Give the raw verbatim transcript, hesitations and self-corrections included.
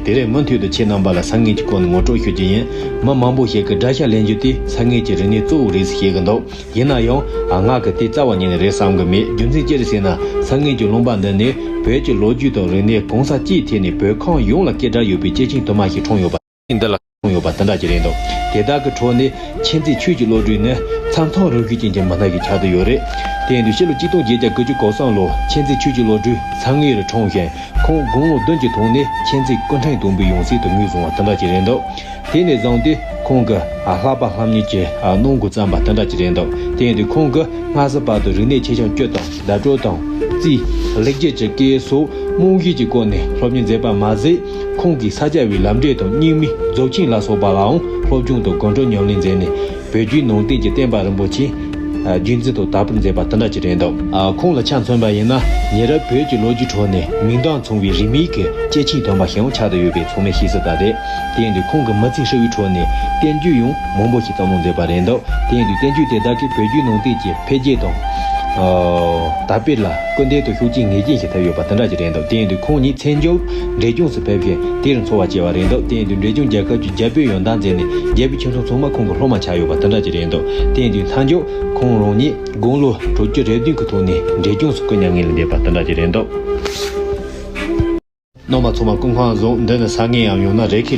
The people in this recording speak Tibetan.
དེ་རིང་མུ་མཐུད་དུ་ཁྱེད་རྣམ་པ་ལ་ས་ངོས་ཀྱི་སྐོར་ནས་ངོ་སྤྲོད་ཞུ་རྒྱུ་ཡིན། མི་མང་པོ་ཞིག་གིས་དགྲ་ཤ་ལེན་རྒྱུ་དེ་ས་ངོས་ཀྱི་རིག་གནས་གཙོ་བོ་རེད་ཟེར་བཤད་ཀྱི་འདུག་ཡིན་ན་ཡང་ང་གིས་དེ་རྩ་བ་ཉིད་ནས་རེད་བསམ་གྱི་མེད། རྒྱུ་མཚན་ཅི་རེད་ཟེར་ན། ས་ངོས་ཀྱི་ལུང་པ་འདི་ནི་བོད་ཀྱི་ལོ་རྒྱུས་དང་རིག་གནས་གང་ས་ཅིའི་ཐད་ནས་བོད་ཁམས་ཡོངས་ལ་སྐད་གྲགས་ཡོད་པའི་སྐྱེས་ཆེན་དུ་མ་ཞིག་འཁྲུངས་ཡོད་པ། འདི་ལ་འཁྲུངས་ཡོད་པ་དེ་འདྲ་ཅིག་རེད་འདུག་དེ་དག་གི་ཁྲོད་ནས་མཁྱེན་བརྩེ་ཆོས་ཀྱི་བློ་གྲོས་ནི་མཚམས་མཚམས་རང་ཤུགས་ཅན་གྱི་མི་སྣ་ཞིག་ཆགས་བསྡད་ཡོད་རེད། དེ་ཡིན་དུས་ཕྱི་ལོ་ཆིག་སྟོང་བརྒྱད་བརྒྱ་དགུ་བཅུ་གོ་གསུམ་ལོར་མཁྱེན་བརྩེ་ཆོས་ཀྱི་བློ་གྲོས་ས་ངོས་རུ་འཁྲུངས་ཤིང་། ཁོང་དགུང་ལོ་བདུན་གྱི་ཐོག་ནས་མཁྱེན་བརྩེ་སྐུ་ཕྲེང་བདུན་པའི་ཡང་སྲིད་དུ་ངོས་བཟུང་བ་དེ་འདྲ་ཅིག་རེད་འདུག་དེ་ནས་བཟུང་སྟེ་ཁོང་གིས་ཨ་བསླབ་པ་ལྷབ་གཉེར་གྱི་ཨ་གནང་འགོ་བརྩམས་པ་དེ་འདྲ་ཅིག་རེད་འདུག་དེ་ཡིན་དུས་ཁོང་གིས་སྔ་ས་བར་དུ་རིག་གནས་ཆེ་ཆུང་སྤྱི་དང་བརྡ་སྤྲོད་དང་། རྩིས། ལེགས་བྱས་ཀྱི་སྐད་སོགས་རྨང་གཞི་གྱི་སྐོར་ནས་སློབ་གཉེར་མཛད་པ་མ་ཟད། ཁོང་གིས་ས་སྐྱ་པའི་ལམ་འབྲས་དང་རྙིང་མའི་རྫོགས་ཆེན་ལ་སོགས་པ་ལའང་སློབ་སྦྱོང་དང་གོམ་བགྲོད་ཉམས་ལེན་མཛད་ནས། བོད་བརྒྱུད་ནང་བསྟན་གྱི་བསྟན་པ་རིན་པོ་ཆེ་རྒྱུན་འཛིན་དང་དར་སྤེལ་མཛད་པ་དེ་འདྲ་ཅིག་རེད་འདུག་ཁོང་ལ་ཆ་མཚོན་པ་ཡིན་ན། ཉེ་རབས་བོད་ཀྱི་ལོ་རྒྱུས་ཁྲོད་ནས་མིང་གྲགས་མཚུངས་པའི་རིས་མེད་ཀྱི་སྐྱེས་ཆེན་དུ་མ་ཞིག་ཡང་ཆགས་བསྡད་ཡོད་པའི་ཚང་མས་ཤེས་གསལ་ལྟར་རེད། དེ་ཡིན་དུས་ཁོང་གིས་མི་ཚེ་ཧྲིལ་བོའི་ཁྲོད་ནས་བསྟན་བཅོས་ཡང་མང་པོ་ཞིག་བརྩམས་གནང་མཛད་པ་རེད་འདུག་དེ་ཡིན་དུས་བསྟན་བཅོས་དེ་དག་གིས་བོད་བརྒྱུད་ནང་བསྟན་གྱི་འཕེལ་རྒྱས་དང་། ཨོ། དར་སྤེལ་ལ་སྐུལ་འདེད་དང་ཤུགས་རྐྱེན་ངེས་ཅན་ཞིག་ཐེབས་ཡོད་པ་དེ་འདྲ་ཞིག་རེད་འདུག་དེ་ཡིན་དུས་ཁོང་ཉིད་མཚན་བྱང་འབྲས་ལྗོངས་སུ་ཕེབས་ཤིང་དེར་འཚོ་བ་སྐྱེལ་བ་རེད་འདུག་དེ་ཡིན་དུས་འབྲས་ལྗོངས་རྒྱལ་ཁབ་ཀྱི་རྒྱ་བོད་ཡོན་བདག་མཛད་ནས་རྒྱལ་པོའི་ཁྱིམ་ཚང་ཚང་མ་ཁོང་གི་སློབ་མ་ཆགས་ཡོད་པ་དེ་འདྲ་ཞིག་རེད་འདུག་དེ་ཡིན་དུས་མཚན་བྱང་ཁོང་རང་ཉིད་དགུང་ལོ་དྲུག་ཅུ་རེ་བདུན་གྱི་ཐོག་ནས་འབྲས་ལྗོངས་སུ་སྐུ་མྱ་ངན་ལས་འདས་པ་དེ་འདྲ་ཞིག་རེད་འདུག་རྣམ་པ་ཚང་མ་སྐུ་ཁམས་བཟང་། འདི་ནི་ས་ངན་ཡང་ཡང་ན་རེ་ཁེ།